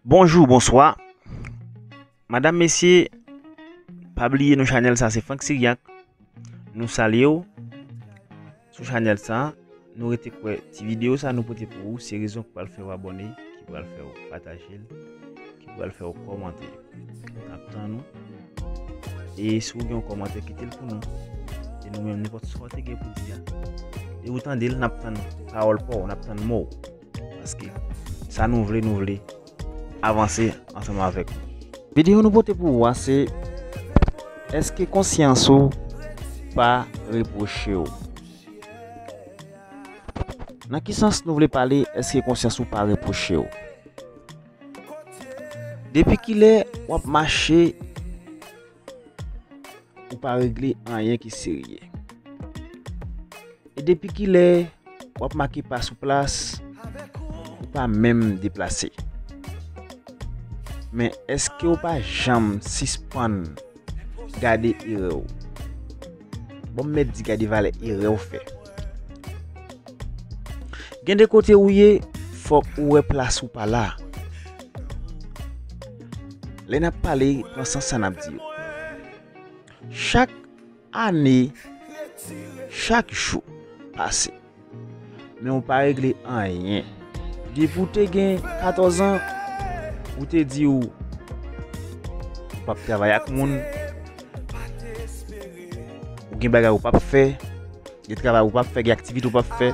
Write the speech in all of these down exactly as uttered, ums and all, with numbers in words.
Bonjou, bonswa. Madanm, mesye, pa bliye nou chanèl sa se Franck Syriac. Nou salye w. Sou chanèl sa, nou rete kwè ti videyo sa nou pote pou ou, se rezon ki pral fè w abòne, ki pral fè w pataje l, ki pral fè w kòmante. N ap tann ou. E si w gen yon kòmantè, kite l pou nou. E nou menm, nenpòt sa w te gen pou di a, e ou tande l, n ap tann pawòl pa w, n ap tann mo w. Paske sa nou vle, nou vle avanse ansanm avèk ou. Videyo nou pote pou ou a se, èske konsyans ou pa repwoche w? Nan ki sans nou vle pale, èske konsyans ou pa repwoche w? Depi kilè w ap mache, ou pa regle anyen ki serye? E depi kilè w ap make pa sou plas, ou pa menm deplase? Men èske w pa janm sispann gade erè w? Bon, m mèt di gade valè erè w fè. Gen de kote ou ye, fòk ou wè plas ou pa la. Lè n ap pale, pran sans sa n ap di yo. Chak ane, chak jou pase, men ou pa regle anyen. Depi w te gen katòz an, ou te di w, ou p ap travay ak moun, ou gen bagay ou p ap fè, gen travay ou p ap fè, gen aktivite ou p ap fè.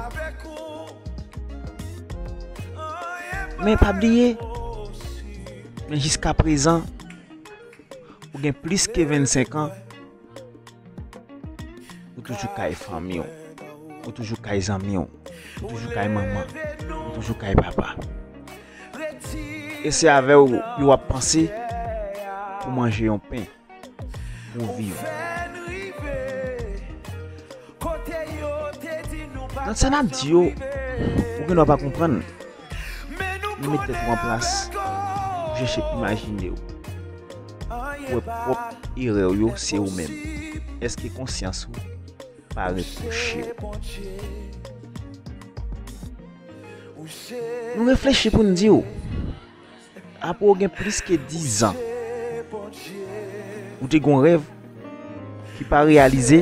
Men pa bliye, men jiskaprezan, ou gen plis ke vennsenk an, ou toujou kay fanmi w, ou toujou kay zanmi w, ou toujou kay manman, ou toujou kay papa. E se avè w yo ap panse pou manje yon pen, pou viv. Nan sa n ap di yo, ou gen dwa pa konprann. Men met tèt ou an plas, ou chèche imajine w. Ou wè pwòp erè w yo, se ou menm. Èske konsyans ou pa repwoche w? Nou reflechi pou n di w, apre w gen plis ke diz an, ou te gen yon rèv ki pa reyalize,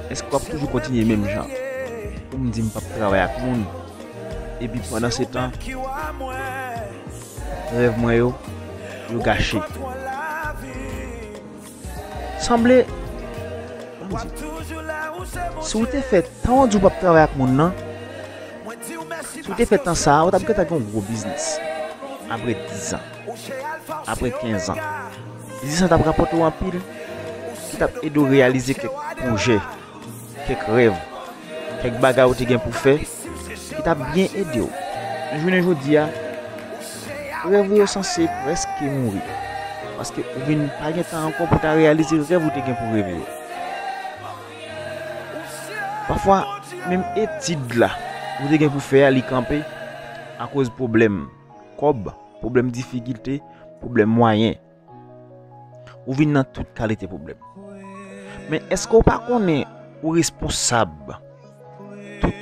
èske w ap toujou kontinye menm jan? Pou m di m p ap travay ak moun, epi pandan se tan, rèv mwen yo, yo gache. Sanble, si w te fè tan w di w p ap travay ak moun nan, si w te fè tan sa a, ou t ap gentan gen yon gwo biznis. Apre diz an, apre kenz an, biznis lan t ap rapòte w anpil, ki t ap ede w reyalize kèk pwojè, kèk rèv, kèk bagay ou te gen pou fè, ki t ap byen ede w. Men jounen jodi a, rèv ou yo sanse prèske mouri. Paske ou vin pa gen tan ankò pou w ta reyalize rèv ou te gen pou reve yo. Pafwa, menm etid la, ou te gen pou fè a, li kanpe akoz pwoblèm kòb, pwoblèm difikilte, pwoblèm mwayen. Ou vin nan tout kalite pwoblèm. Men èske w pa konnen ou responsab tout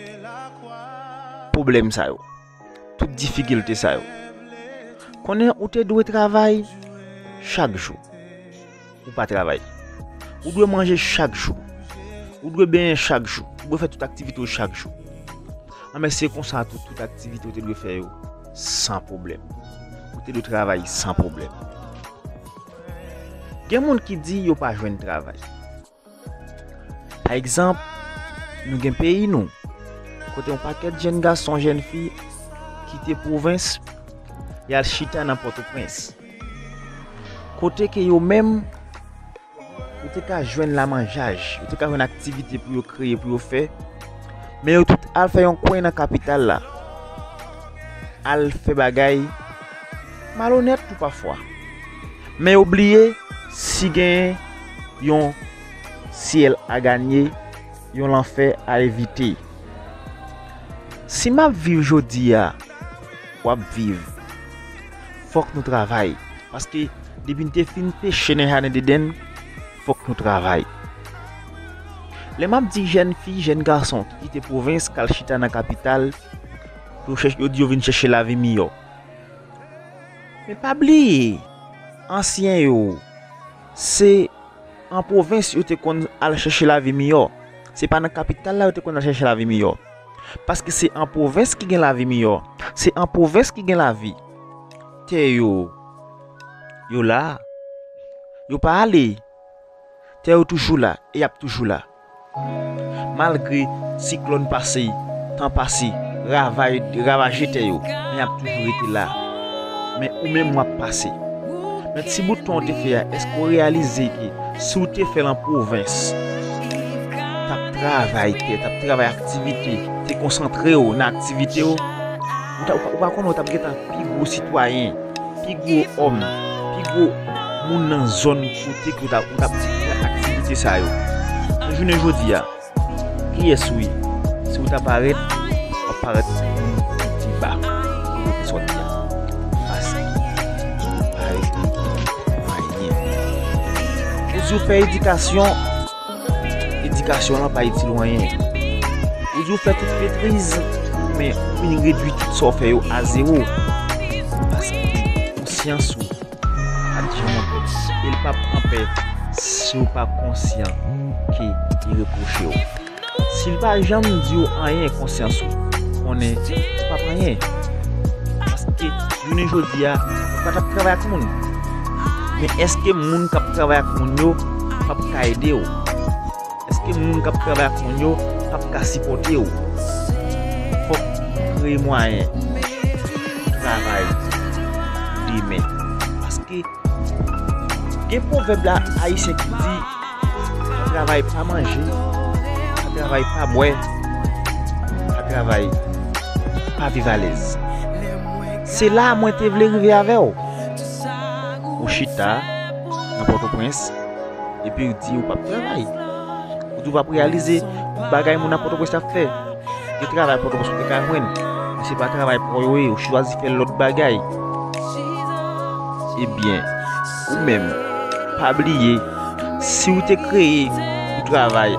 pwoblèm sa yo, tout difikilte sa yo? Konnen ou te dwe travay chak jou. Ou pa travay. Ou dwe manje chak jou. Ou dwe benyen chak jou. Ou dwe fè tout aktivite w chak jou. Anben, se konsa tou, tout aktivite w te dwe fè yo san pwoblèm. Ou te dwe travay san pwoblèm. Gen moun ki di yo pa jwenn travay. Pa egzanp, nou gen peyi nou, kote yon pakèt jèn gason, jèn fi kite pwovens, y al chita nan Pòtoprens. Kote ke yo menm, yo te ka jwenn lamanjaj, yo te ka jwenn aktivite pou yo kreye, pou yo fè, men yo tout al fè yon kwen nan kapital la, al fè bagay malonèt tou pafwa. Men yo bliye si gen yon syèl a ganye, yon lanfè a evite. Si m ap viv jodi a, w ap viv. Fòk nou travay. Paske depi n te fin peche nan jaden Edenn, fòk nou travay. Lè m ap di jèn fi, jèn gason ki kite pwovens, k al chita nan kapital, yo chèch-, yo di yo vin chèche lavi miyò. Men pa bliye, ansyen yo, se an pwovens yo te konn al chèche lavi miyò. Se pa nan kapital la yo te konn al chèche lavi miyò. Paske se an pwovens ki gen lavi miyò. Se an pwovens ki gen lavi. Tè yo, yo la. Yo pa ale. Tè yo toujou la e y ap toujou la. Malgre siklòn pase, tan pase, ravay, ravaje tè yo, men y ap toujou rete la. Men ou menm w ap pase. Men ti bout tan w te fè a, èske w reyalize ke si w te fè l an pwovens, t ap travay tè, t ap travay aktivite, te konsantre w nan aktivite w, ou ta, ou pa, ou pa konnen w t ap gentan pi gwo sitwayen, pi gwo òm, pi gwo moun nan zòn kote ke w t ap, ou t ap fè aktivite sa yo. Men jounen jodi a, kiyès ou ye? Si w ta parèt, w ap parèt moun pi ba kote w te sòti a. Paske ou pa regle anyen. Ou di w fè edikasyon, edikasyon lan pa itil w anyen. Ou di w fè tout metriz, men ou vin redui tout sa w fè yo a zewo. Paske konsyans ou pa t janm anpè. E l p ap anpè si w pa konsyan ke li repwoche w. Si l pa janm di w anyen konsyans ou, konnen ou p ap anyen. Paske jounen jodi a, ou pa t ap travay ak moun. Men èske moun k ap travay ak moun yo p ap ka ede w? Èske moun k ap travay ak moun yo p ap ka sipòte w? Fòk ou kreye mwayen pou travay demen. Paske gen pwovèb la ayisyen ki di, pa travay pa manje, pa travay pa bwè, pa travay pa viv alèz. Se la mwen te vle rive avè w. Ou chita nan Pòtoprens, epi w di ou p ap travay. Ou di w p ap reyalize tout bagay moun nan Pòtoprens ap fè. Gen travay Pòtoprens ou te ka jwenn, men se pa travay pa w yo ye, ou chwazi fè lòt bagay. Ebyen, ou menm, pa bliye, si w te kreye pou travay,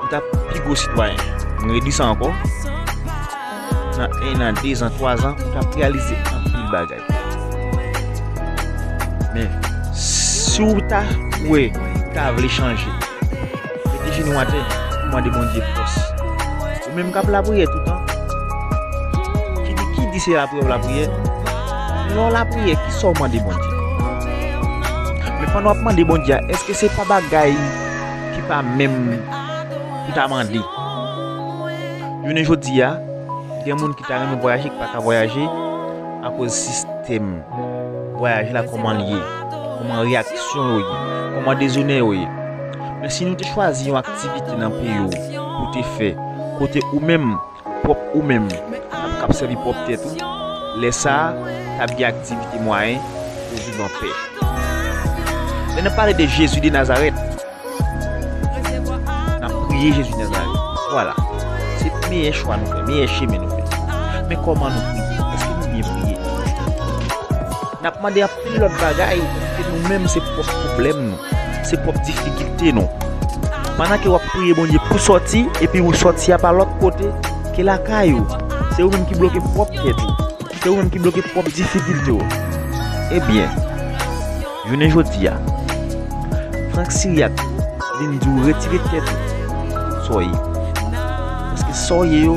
ou t ap pi gwo sitwayen. M redi sa ankò. Nan en an, de zan, twa zan, ou t ap reyalize anpil bagay. Men, si w ta wè, ou ta vle chanje, mete jenou atè, ou mande Bondye fòs. Ou menm k ap lapriyè toutan, ki di, ki di se lapriyè w lapriyè? Lè w lapriyè, ki sa w mande Bondye? Men pandan w ap mande Bondye a, èske se pa bagay ki pa menm ou ta mande? Jounen jodi a, gen moun ki ta renmen vwayaje, ki pa ka vwayaje akoz sistèm vwayaj la, kòman l ye, kòman reyaksyon yo ye, kòman dezonè yo ye. Men si nou te chwazi yon aktivite nan peyi w pou te fè, kote ou menm, pwòp ou menm, k ap, k ap sèvi pwòp tèt ou, lè sa a, t ap gen aktivite mwayen pou w viv anpè. Lè n ap pale de Jezi de Nazarèt, n ap priye Jezi Nazarèt. Vwala. Se meyè chwa nou fè, meyè chemen nou fè. Men kòman nou priye? Èske nou byen priye? N ap mande anpil lòt bagay, paske nou menm se pwòp pwoblèm nou, se pwòp difikilte nou. Pandan ke w ap priye Bondye pou sòti, epi ou sòti a pa lòt kote ke lakay ou, se ou menm ki bloke pwòp tèt ou. Se ou menm ki bloke pwòp difikilte w. Ebyen, jounen jodi a, Frank Siryak vin di w retire tèt ou tout sa w ye. Paske sa w ye yo,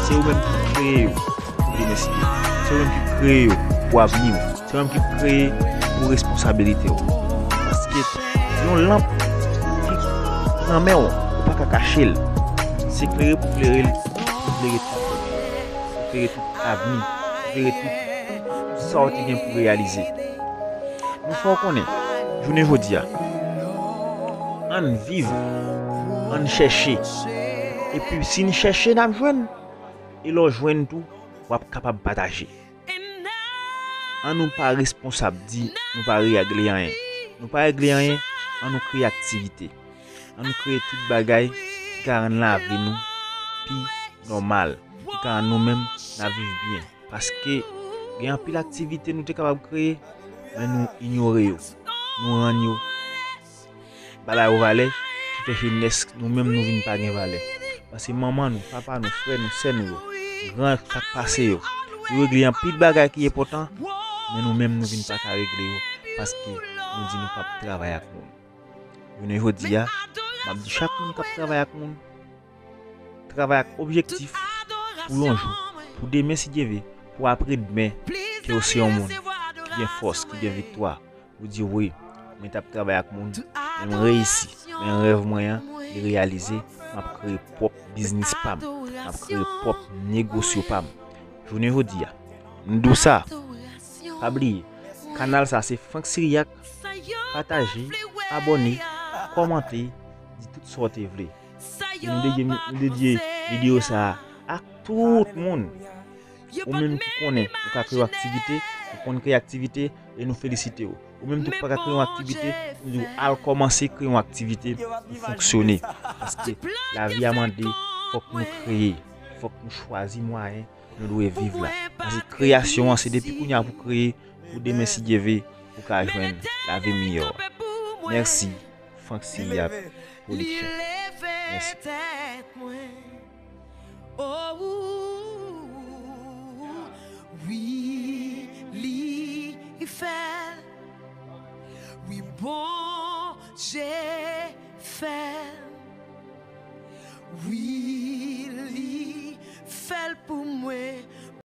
se ou menm ki kreye yo pou demen si Dye vle. Se ou menm ki kreye yo pou avni w. Se ou menm ki kreye pou responsabilite w. Paske yon lanp ki nan men w, ou pa ka kache l. Se klere pou klere l, pou klere tout, pou klere tout avni, pou klere tout sa w te gen pou reyalize. Nou fè w konnen, jounen jodi a, ann viv, ann chèche. Epi si n chèche, n ap jwenn. E lè w jwenn tou, w ap kapab pataje. Ann nou pa responsab di nou pa regle anyen. Nou pa regle anyen, ann nou kreye aktivite. Ann nou kreye tout bagay ki ka rann lavi nou pi nòmal, ki ka rann nou menm n ap viv byen. Paske gen anpil aktivite nou te kapab kreye, men nou inyore yo. Nou rann yo pa ba yo valè, ki fè jenès nou menm nou vin pa gen valè. Paske manman nou, papa nou, frè nou, sè nou yo, gran sa k pase yo, Yo regle anpil bagay ki enpòtan, men nou menm nou vin pa ka regle yo paske nou di nou p ap travay ak moun. Jounen jodi a, m ap di chak moun k ap travay ak moun, travay ak objektif pou yon jou, pou demen si Dye vle, pou apre demen, ke w se yon moun ki gen fòs, ki gen viktwa. Ou di, wi, mwen t ap travay ak moun, men m reyisi. Men rèv mwen an, li reyalize, m ap kreye pwòp biznis pa m, m ap kreye pwòp negosyo pa m. Jounen jodi a, m di w sa, pa bliye, kanal sa se Franck Syriac, pataje, abòne, kòmante, di tout sa w te vle. E nou dedye, nou dedye videyo sa a ak tout moun. Ou menm ki konnen ou ka kreye yon aktivite, ou konn kreye aktivite, e nou felisite w. Ou menm tou ki pa ka kreye yon aktivite, nou di w al kòmanse kreye yon aktivite pou fonksyone. Paske lavi a mande, fòk nou kreye, fòk nou chwazi mwayen nou dwe viv la. Paske kreyasyon an, se depi kounye a pou kreye, pou demen si Dye vle, ou ka jwenn lavi miyò. Mèsi, Franck Syriac Production. Mèsi. Oh, wi, li fè l. Wi, Bondye fè l. Wi,